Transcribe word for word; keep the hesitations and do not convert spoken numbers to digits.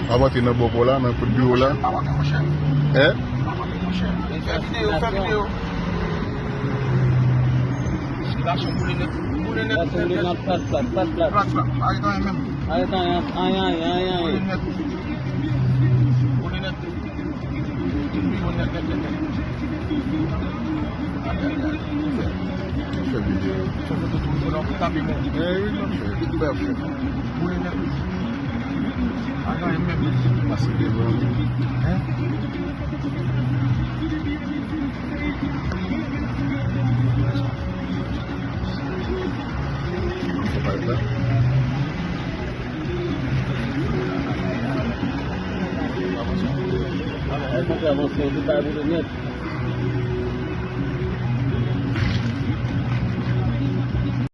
Ap antre nan bò pò la, nan kot biwo la. Pa antre, monchè. Hein? Pa antre, monchè. Fè videyo, fè videyo. Gason boule nèt, boule nèt, boule nèt, nèt. Plat, plat, plat, plat. Plat, plat. Arete anyen menm. Arete anyen, anyen, anyen, anyen. Boule nèt. Boule nèt. Boule nèt, nèt, nèt, nèt. Fè videyo. Fè foto tou, fò nou tape men. Eh wi, non, fè. Fè, fè. Boule nèt. Agan, e menm li. Pase devan. Hein? Sa pa la. Avanse, avanse, ou te pa boule nèt.